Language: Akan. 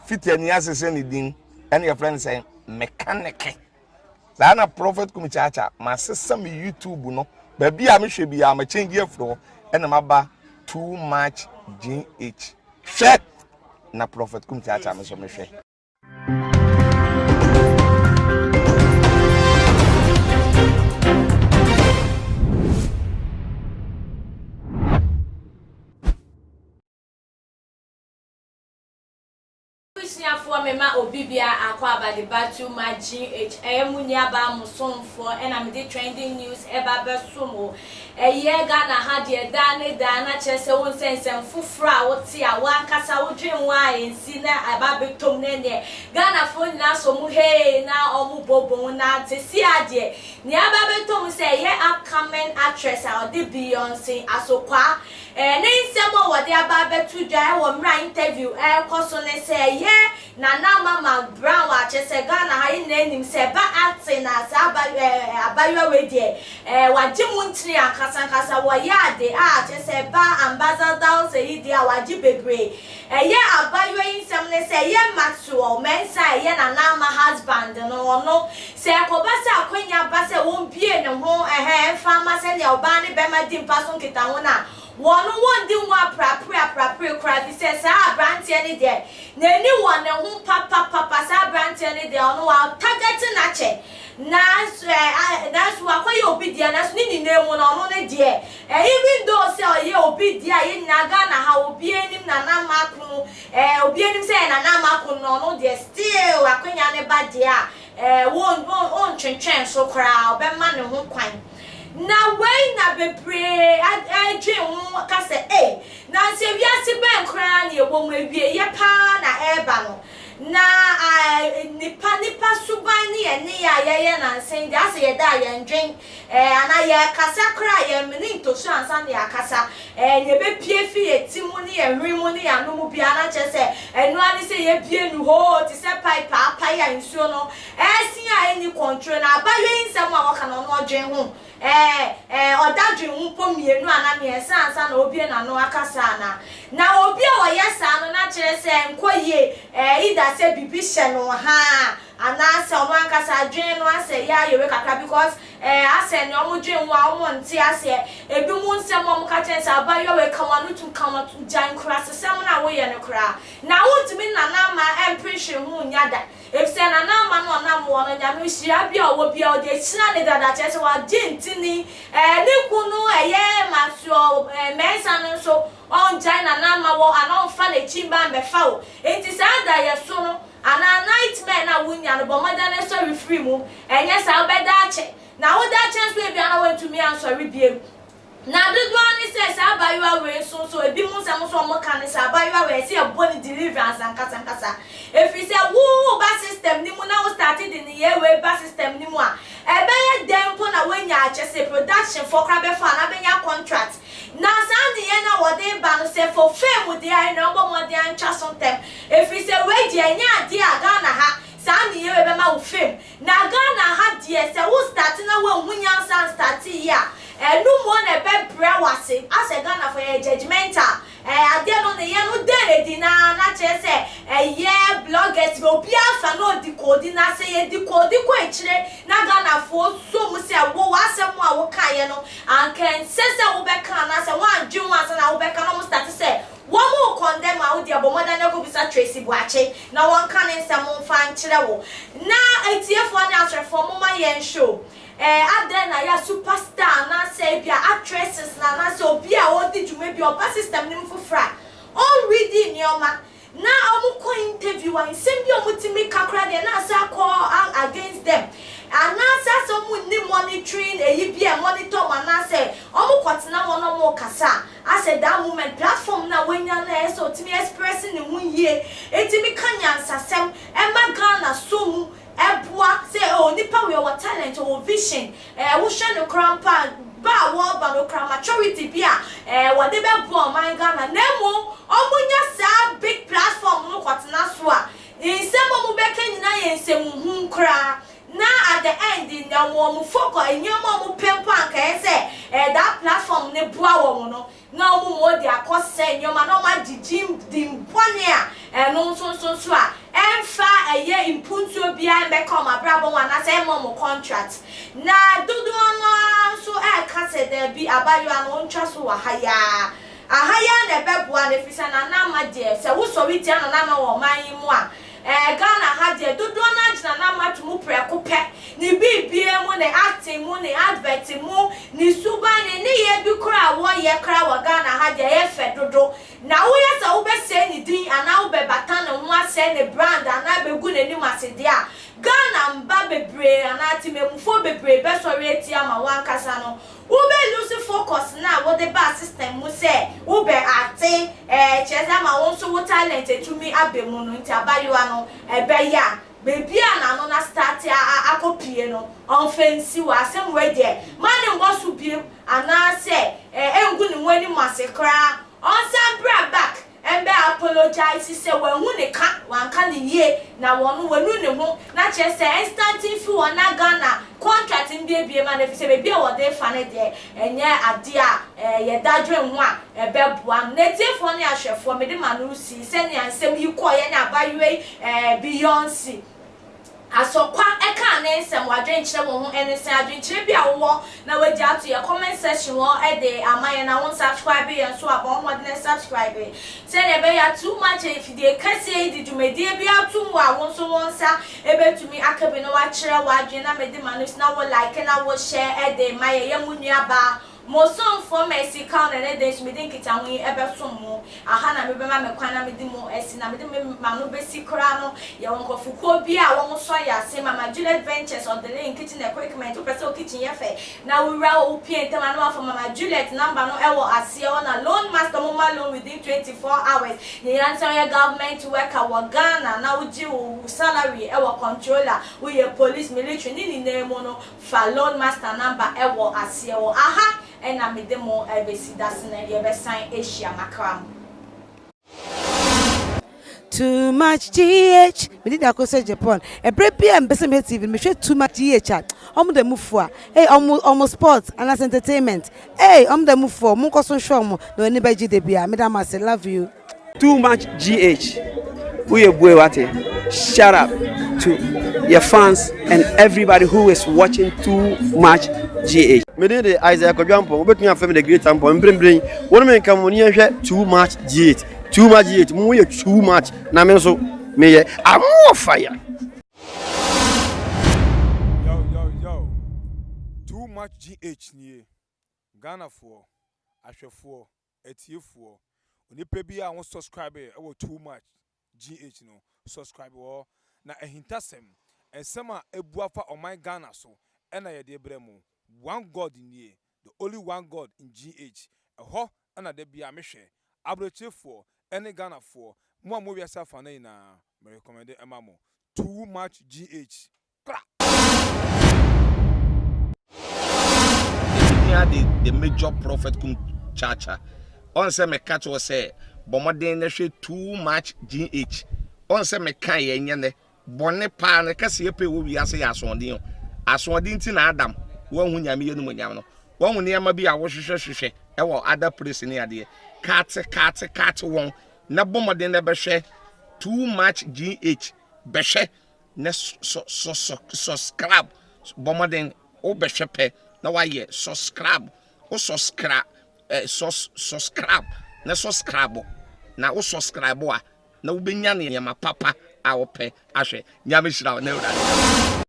Fitiani asesa ne din ɛna yɛfrɛ no sɛ mekaneke. Saa na Prophet Kumi Kyaakyaa masesa me YouTube no baabi a mehwɛ biara ma change afiri hɔ ɛna maba too much GH. Hwɛ na Prophet Kumi Kyaakyaa me nso mehwɛ. Abusuafoɔ mema obi biara akwaaba de ba to ma GH ɛyɛ mo nua baa mo somfoɔ ɛna mede trending news ɛba bɛso mo ɛyɛ Ghana ha deɛ daa ne daa na kyerɛ sɛ wo nsɛ nsɛm foforɔ a wote a wo ankasa wo dwen ho a ɛnsi na ɛba bɛtɔm na ɛneɛ Ghanafoɔ nyinaa sɔ mu hee na ɔmo bɔ bom na sɛsi a deɛ nea aba bɛtɔm sɛ ɛyɛ upcoming actress a ɔde Beyonce Asokwaa Ne nsɛm a wɔde aba abɛto dwa wɔ mmerɛ a interview ɛrekɔ so ne sɛ ɛyɛ Nana Ama McBrown a kyerɛ sɛ Ghana ha yɛn nyinaa nim sɛ ɛba acting a saa aba ɛɛ abayewa wei deɛ ɛɛ wagye mu ntini ankasa ankasa wɔyɛ ade a kyerɛ sɛ ɛba ambassadors yi deɛ a wagye bebree. Ɛyɛ abayewa yi nsɛm ne sɛ ɛyɛ Maxwell Mensah a ɛyɛ Nana Ama husband no ɔno sɛ ɛkɔba sɛ akwanya ba sɛ wɔmbue ne ho ɛhɛn mfa mma sɛnea ɔbaa ne bɛrima di mpa so nkitaho no a, wɔn no wɔndi ho aprapre aprapre koraa efisɛ saa abranteɛ no deɛ n'ani wɔ ne ho papapapa saa abranteɛ no deɛ ɔno wa target no akyɛ nanso ɛ nanso wakɔyɛ obi deɛ nanso ne nyinaa mu no ɔno ne deɛ ɛ even though sɛ ɔyɛ obi deɛ a yɛn nyinaa Ghana ha obiara nim Nana Ama Akono ɛ obiara nim sɛ ɛyɛ Nana Ama Akono no ɔno deɛ still akwanya no ba deɛ a Ɛɛ, won, won, wontwentwɛn so koraa, ɔbɛma ne ho kwan. Na wei na bebree ɛredwen ho ka sɛ, Ei, nanso wiase bɛn koraa na yɛwɔ mu? Awieeɛ paa na ɛreba no. Na ɛɛ, nnipa, nnipa suban ne yɛn nneyɛɛ a yɛyɛ nnansa yi deɛ, asɛ yɛda a yɛndwen. Ɛɛ, anaa yɛrekasa koraa a, yɛremene ntosuo ansa na yɛakasa. Ɛɛ, nea ɛbɛpue fi yɛn ti mu ne yɛn hwene mu ne yɛn ano mu biara no kyerɛ sɛ ɛno ara ne sɛ yɛabue no hoo te sɛ pipe a apae a nsuo no resen a ɛnni control. Na abayewa yi nsɛm a ɔka no, ɔno ɔdwen ho. Ɛɛ, ɛɛ, ɔda dwen ho mpo mmienu anaa mmiɛnsa ansa na ɔrebue n'ano akasa anaa. Na obi a ɔyɛ saa no, na kyerɛ sɛ ɛnkɔ yie. Ɛɛ, either sɛ biribi hyɛ no haa Anaasɛ ɔno ankasa adwene no asɛ yɛ ayere kakra because eh asɛ nea ɔmo dwen ho a ɔmo nte aseɛ. Ebinom nsɛm a ɔmo ka kyerɛ no sɛ abayewa wei ka w'ano tum ka w'ano tum gyae nkurasesɛm no a woyɛ no koraa. Na wontumi Nana Ama ɛmpere hwee ho nnya da. Efisɛ Nana Ama no ɔnam wɔ no Nyame nhyira bi a ɔwɔ biara ɔde ahyira no dada kyerɛ sɛ wagye ntini eh ne kunu ɛyɛ Maxwell eh Mensah no nso ɔngyae Nana Ama wɔ anaa ɔmfa n'akyi mba mbɛfa wo. Enti saa daeɛso no Anaa nightmare no a wunya no, bɔ mmɔden na sɔre firi mu, ɛnyɛ saa a wobɛda akyɛ. Na woda akyɛ nso ebia na woantumi ansɔre bio. Na dodoɔ ara ne sɛ saa abaayewa wei nso nso ebinom nsɛm nso a wɔka ne sɛ abaayewa wei ɛsɛ yɛbɔ no deliverance ankasa ankasa. Ɛfiri sɛ wo woba system no mu na wo starte de nneyɛɛ wei ba system no mu a, ɛbɛyɛ dɛn mpo na woanya akyɛ sɛ production foɔ koraa bɛfa anaa bɛnya contract. Na saa nneyɛɛ no a wɔde reba no sɛ for fame deɛ a ɛnna wɔbɔ mmɔden antwa so ntɛm. Ɛfiri sɛ wei deɛ ɛnyɛ adeɛ a Ghana ha saa nneyɛɛ wei bɛma wo fame. Na Ghana ha deɛ sɛ wo starte na woanhu nyansa anstarte yie a, ɛno mmom na ɛbɛbrɛ wo ase. Asɛ Ghanafoɔ yɛyɛ judgemental. Ɛɛ adeɛ no nneyɛɛ no dɛn adi no ara na kyerɛ sɛ ɛyɛ bloggers bi obiara fa na ɔdi koodi na sɛ yɛdi koodi kɔ akyire na Ghanafoɔ sɔ mu sɛ wo w'asɛm a wokaeɛ no anka ɛnsɛ sɛ wobɛka anaasɛ woandwen ho ansa na wobɛka na wɔn starte sɛ Wɔn wo condemn a wo deɛ bɔ mmɔden na kɔbisa Tracy Boakye na wɔnka ne nsɛm mfa nkyerɛ wo. Na atiefoɔ ne ahwɛfoɔ momma yɛn nhwɛ o, ɛɛ adɛn na yɛ super star anaasɛ ebia actresses no anaasɛ obi a ɔredi dwuma bi a ɔba system no mu foforɔ a ɔnredi nneɛma na wɔn kɔ interview a nsɛm bi a wɔn tumi ka koraa deɛ na asɛ akɔ against them anaasɛ asɛ wɔn nni monitoring ɛyi bi a monitor wɔn anaasɛ wɔn kɔtena hɔ na wɔn rekasa a Asɛ that moment platform no a wanya no a ɛyɛ sɛ ɔtumi express ne ho yie ɛtumi ka nyansasɛm ɛma Ghana sɔ mu ɛboa sɛ oh nipa wei ɔwɔ talent ɔwɔ vision ɛɛ wohwɛ no koraa mpo a ba a wɔreba no ɔkura maturity bi a ɛɛ wɔde bɛboa ɔman Ghana na mmom ɔmo nya saa big platform no kɔtena so a nsɛm a ɔmo bɛka nyinaa yɛ nsɛm hunu koraa Na at the end nea wɔn focus, nneɛma a wɔn pɛ mpo anka ɛyɛ sɛ ɛɛ that platform no boa wɔn no, na wɔn mmom de akɔ sɛe nneɛma na wɔn agye din din bɔne a ɛno nso nso nso a ɛyɛ mpuntuo biara mmɛka wɔn abrabɔ ho anaasɛ ɛmma wɔn contract. Na dodoɔ no ara nso reka sɛ daabi abaayewa no ɔntwa so wɔ ha yi ara. Aha yi ara na ɛbɛboa no ɛfiri sɛ Nana Ama deɛ sɛ wosɔre tia Nana Ama wɔ ɔman yi mu a, ɛɛ Ghana ha deɛ dodoɔ no ara gyina Nana Ama to mu prɛko pɛ. Ne biribiara mu, ne acting mu, ne advert mu, ne suban, ne nneyɛɛ bi koraa a wɔyɛ koraa wɔ Ghana ha deɛ ɛyɛ fɛ dodo. Na woyɛ sɛ wobɛsɛe ne din anaa wobɛbata ne ho asɛe ne brand anaa bɛgu n'anim ase deɛ a, Ghana mba bebree anaa temanmufoɔ bebree bɛsɔre atia ma wo ankasa no wobɛ lose focus no a wode baa system mu sɛ wobɛ acte ɛɛ kyerɛ sɛ ama wo nso wo talent atumi aba mu no nti abayewa no ɛbɛyɛ a baabi a n'ano no astarte a akɔ pue no ɔmfa nsi hɔ asɛm wei deɛ ma ne mmɔ so biom anaasɛ ɛɛ ɛngu ne ho anim ase koraa Ɔnsan bra back mbɛ apologise sɛ wanhu ne ka, wanka no yie na wɔno wanu ne ho na kyerɛ sɛ ɛnstant mfi hɔ na Ghana contract mbiebie ma no efisɛ baabi a wɔde fa no deɛ ɛnyɛ adeɛ a yɛda dwen ho a ɛbɛboa no. Na atiefoɔ ne ahwɛfoɔ mede m'ano resi sɛnea nsɛm yi kɔeɛ ne abayewa yi Beyonce Asɔkwa kaa ne nsɛm, w'adwenkyerɛ wɔ ho ne sɛn? Adwenkyerɛ bi a wowɔ na w'agya ato yɛ comment section hɔ de ama yɛn na wo nsubscribe yɛn nso a bɔ ho mmɔden subscribe sɛnea ɛbɛyɛ a too much afidie kɛseɛ yi de dwumadie bi ato mu a wo nso wo nsa bɛtumi aka bi na wakyerɛ w'adwene na mede ma no si na wo like na wo share de ma yɛ yɛ mo nuabaa Mo somfoɔ Mercy Kaur na ɛnnɛ da yi nso mede nkitaho yi bɛsom mo. Aha na mebɛma me kwan na mede mo asi, na mede me m'ano bɛsi koraa no, yɛwɔ nkurɔfokuo bi a wɔsɔ yɛn ase, Mama Juliet Ventures, Ɔdelen Kitchen Equipment, wopɛ sɛ wo kitchen yɛ fɛ na wowura hɔ wopue ntɛm a na wafa Mama Juliet number no wɔ aseɛ hɔ, na Loan Master wɔma loan within 24 hours, ne yera ne sɛ woyɛ government worker wɔ Ghana na wogye wo salary wɔ controller, woyɛ police, military, ne nyinaa mu no, Fa loan master number ɛwɔ aseɛ hɔ. Aha ɛna mede mo ɛbɛsi dasene yɛbɛsan ahyia makra mo. Too much GH me din de Akosua Japan ɛberɛ biara a mepɛ sɛ mehwɛ TV no mehwɛ too much GH a ɔmo da mu fua ei ɔmo ɔmo sport anaasɛ entertainment ei ɔmo da mu fua ɔmo nkɔ so nhwɛ ɔmo na w'ani bɛgye da biara meda mo ase love you. Too much GH woyɛ bue wate shut up to your fans and everybody who is watching too much GH. Me din de Isaiah Kwadwo Ampong, wobɛtumi afrɛ me the great Ampong. Mprempren, wo ne me nka mo ni yɛnhwɛ too much GH. Too much GH, mo yɛ too much na me nso meyɛ I'm fire. Yo yo yo, too much GH nie, Ghanafoɔ, ahwɛfoɔ, atiefoɔ, onipa biara a wo subscribe wɔ too much GH no, subscribe wɔ hɔ na ahintasɛm, nsɛm a abu afa ɔman Ghana so na yɛde brɛ mo. One God nie, the only one God in GH, ɛhɔ na da biara mehwɛ. Abrokyerefoɔ ne Ghanafoɔ, mo a mowɔ wiase afanan nyinaa, me recommend ma mo. Too much GH. Kra! Nea de the major prophet kum chacha ɔn sɛ meka kyerɛ wo sɛ bɔ mmɔden na hwɛ too much GH ɔn sɛ meka yɛ nyɛ nɛ bɔne paa no kɛseɛ pɛ wɔ wiase yɛ asoɔden o asoɔden nti na Adam wanhu Nyame yɛ nomonyam no wahu nneɛma bi a wohwehwɛ hwehwɛ ɛwɔ other place ne adeɛ kate kate kate wɔn na bɔ mmɔden na bɛhwɛ too much GH bɛhwɛ na sɔ sɔ sɔ subscribe bɔ mmɔden wobɛhwɛ pɛ na wayɛ subscribe wo subscribe eh, sus subscribe na subscribe na wo subscribe a na wobɛnya nneɛma papa a wopɛ ahwɛ nyame hyira wo na awurade.